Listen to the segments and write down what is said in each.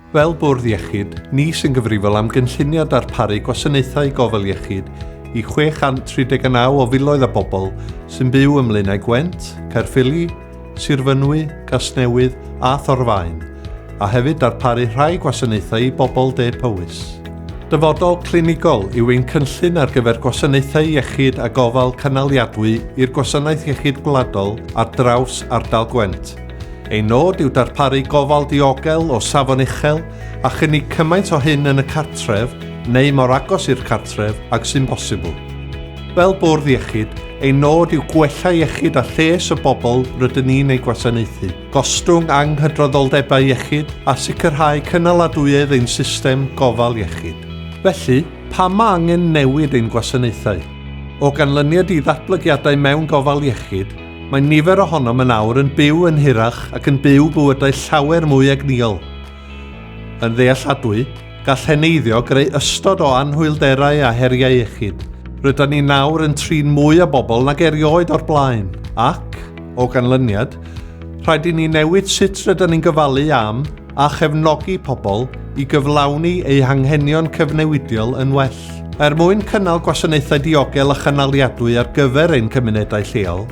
Fel Bwrdd Iechyd, ni sy'n gyfrifol am gynllunio darparu gwasanaethau gofal iechyd i 639 o filoedd o bobl sy'n byw ym Mlaenau Gwent, Caerffili, Sir Fynwy, Casnewydd a Thorfaen, a hefyd darparu rhai gwasanaethau i bobl De Powys. Dyfodol Clinigol yw ein cynllun ar gyfer gwasanaethau iechyd a gofal cynaliadwy i'r Gwasanaeth Iechyd Gwladol ar draws ardal Gwent. Ein nod yw darparu gofal diogel o safon uchel a chynnig cymaint o hyn yn y cartref neu mor agos i'r cartref ag sy'n bosibl. Fel bwrdd iechyd, ein nod yw gwella iechyd a lles y bobl rydyn ni'n eu gwasanaethu, gostwng anghydraddoldebau iechyd a sicrhau cynaladwyedd ein system gofal iechyd. Felly, pam mae angen newid ein gwasanaethau? O ganlyniad i ddatblygiadau mewn gofal iechyd, Mae nifer ohonom yn awr yn byw yn hirach ac yn byw bywydau llawer mwy egnïol. Yn ddealladwy, gall heneiddio greu ystod o anhwylderau a heriau iechyd. Rydan ni nawr yn trin mwy o bobl nag erioed o'r blaen, ac, o ganlyniad, rhaid i ni newid sut rydan ni'n gofalu am a chefnogi pobl i gyflawni eu hanghenion cyfnewidiol yn well. Er mwyn cynnal gwasanaethau diogel a chynaliadwy ar gyfer ein cymunedau lleol,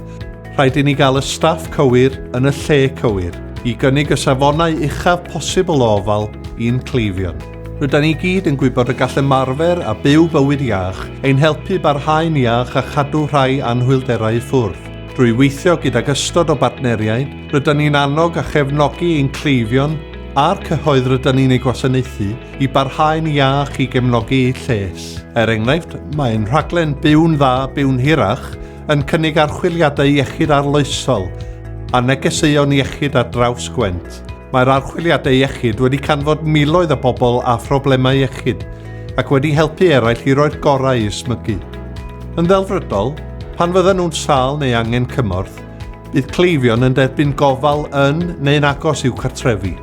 rhaid i ni gael y staff cywir yn y lle cywir i gynnig y safonau uchaf posibl o ofal i'n cleifion. Rydan ni gyd yn gwybod y gall ymarfer a byw bywyd iach ein helpu barhau'n iach a chadw rhai anhwylderau i ffwrdd. Drwy weithio gydag ystod o bartneriaid, Rydan ni'n annog a chefnogi ein cleifion a'r cyhoedd rydan ni'n eu gwasanaethu i barhau'n iach i gefnogi eu lles. Er enghraifft, mae ein rhaglen Byw'n Dda, Byw'n Hirach yn cynnig archwiliadau iechyd arloesol a negeseuon iechyd ar draws Gwent. Mae'r archwiliadau iechyd wedi canfod miloedd o bobl â phroblemau iechyd ac wedi helpu eraill i roi'r gorau i ysmygu. Yn ddelfrydol, pan fyddan nhw'n sâl neu angen cymorth, Bydd cleifion yn derbyn gofal yn neu'n agos i'w cartrefi.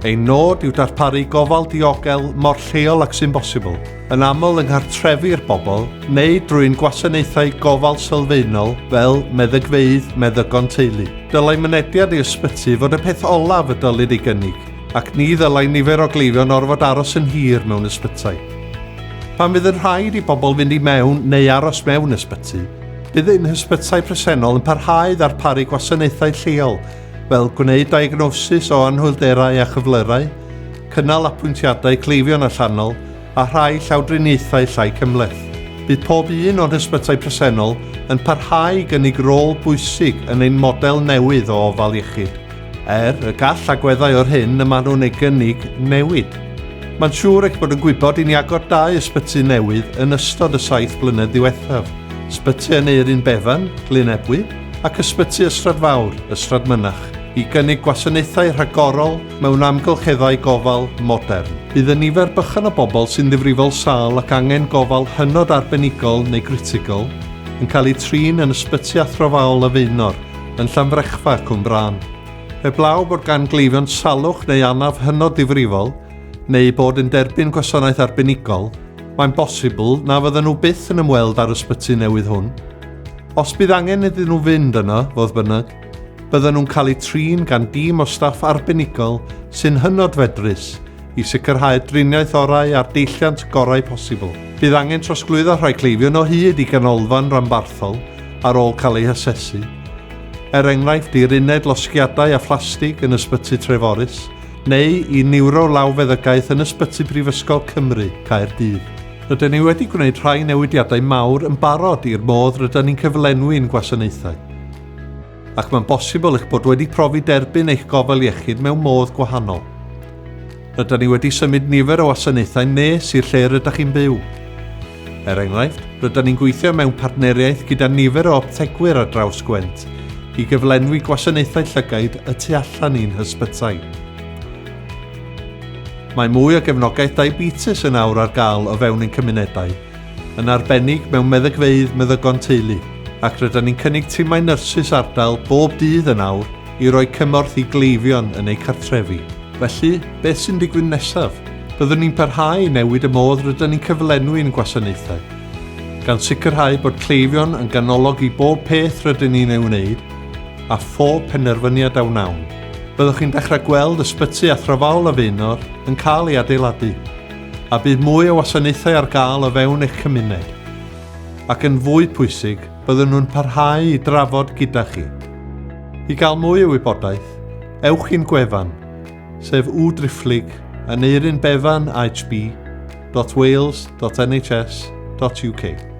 Ein nod yw darparu gofal diogel mor lleol ag sy'n bosibl, yn aml yng nghartrefi'r bobl neu drwy'n gwasanaethau gofal sylfaenol fel meddygfeydd meddygon teulu. Dylai mynediad i ysbyty fod y peth olaf y dylid ei gynnig, ac ni ddylai nifer o gleifion orfod aros yn hir mewn ysbytai. Pan fydd yn rhaid i bobl fynd i mewn neu aros mewn ysbyty, Bydd ein hysbytai presennol yn parhau i ddarparu gwasanaethau lleol, fel gwneud diagnosis o anhwylderau a chyflyrau, cynnal apwyntiadau cleifion allanol a rhai llawdriniaethau llai cymhleth. Bydd pob un o'n hysbytai presennol yn parhau i gynnig rôl bwysig yn ein model newydd o ofal iechyd, er y gall agweddau o'r hyn y maen nhw'n ei gynnig newid. Mae'n siŵr eich bod yn gwybod i ni agor dau ysbyty newydd yn ystod y saith blynedd ddiwethaf, Ysbyty Aneurin Bevan, Glyn Ebwy, ac Ysbyty Ystrad Fawr, Ystrad Mynach, i gynnig gwasanaethau rhagorol mewn amgylcheddau gofal modern. Bydd y nifer bychan o bobl sy'n ddifrifol sâl ac angen gofal hynod arbenigol neu gritigol yn cael eu trin yn Ysbyty Athrofaol y Faenor yn Llanfrechfa, Cwmbrân. Heblaw bod gan gleifion salwch neu anaf hynod ddifrifol, neu eu bod yn derbyn gwasanaeth arbenigol, mae'n bosibl na fyddan nhw byth yn ymweld â'r ysbyty newydd hwn. Os bydd angen iddyn nhw fynd yno, fodd bynnag, byddan nhw'n cael eu trin gan dîm o staff arbenigol sy'n hynod fedrus i sicrhau'r driniaeth orau a'r deilliant gorau posibl. Bydd angen trosglwyddo rhai cleifion o hyd i ganolfan ranbarthol ar ôl cael eu hasesu, er enghraifft i'r uned losgiadau a phlastig yn Ysbyty Treforys, neu i niwrolawfeddygaeth yn Ysbyty Prifysgol Cymru, Caerdydd. Rydyn ni wedi gwneud rhai newidiadau mawr yn barod i'r modd rydyn ni'n cyflenwi'n gwasanaethau, ac mae'n bosibl eich bod wedi profi derbyn eich gofal iechyd mewn modd gwahanol. Rydyn ni wedi symud nifer o wasanaethau nes i'r lle rydych chi'n byw. Er enghraifft, rydyn ni'n gweithio mewn partneriaeth gyda nifer o optegwyr ar draws Gwent i gyflenwi gwasanaethau llygaid y tu allan i'n hysbytai. Mae mwy o gefnogaeth diabetes yn awr ar gael o fewn ein cymunedau, yn arbennig mewn meddygfeydd meddygon teulu, ac rydyn ni'n cynnig timau nyrsys ardal bob dydd yn awr i roi cymorth i gleifion yn eu cartrefi. Felly, beth sy'n digwydd nesaf? Byddwn ni'n parhau i newid y modd rydyn ni'n cyflenwi'n gwasanaethau, gan sicrhau bod cleifion yn ganolog i bob peth rydyn ni'n ei wneud a phob penderfyniad a wnawn. Byddwch chi'n dechrau gweld ysbyty Athrofaol a Faenor yn cael ei adeiladu, a bydd mwy o wasanaethau ar gael o fewn eich cymuned. Ac yn fwy pwysig, byddwn nhw'n parhau i drafod gyda chi. I gael mwy o wybodaeth, ewch i'n gwefan, sef www aneurinbevanhb.wales.nhs.uk.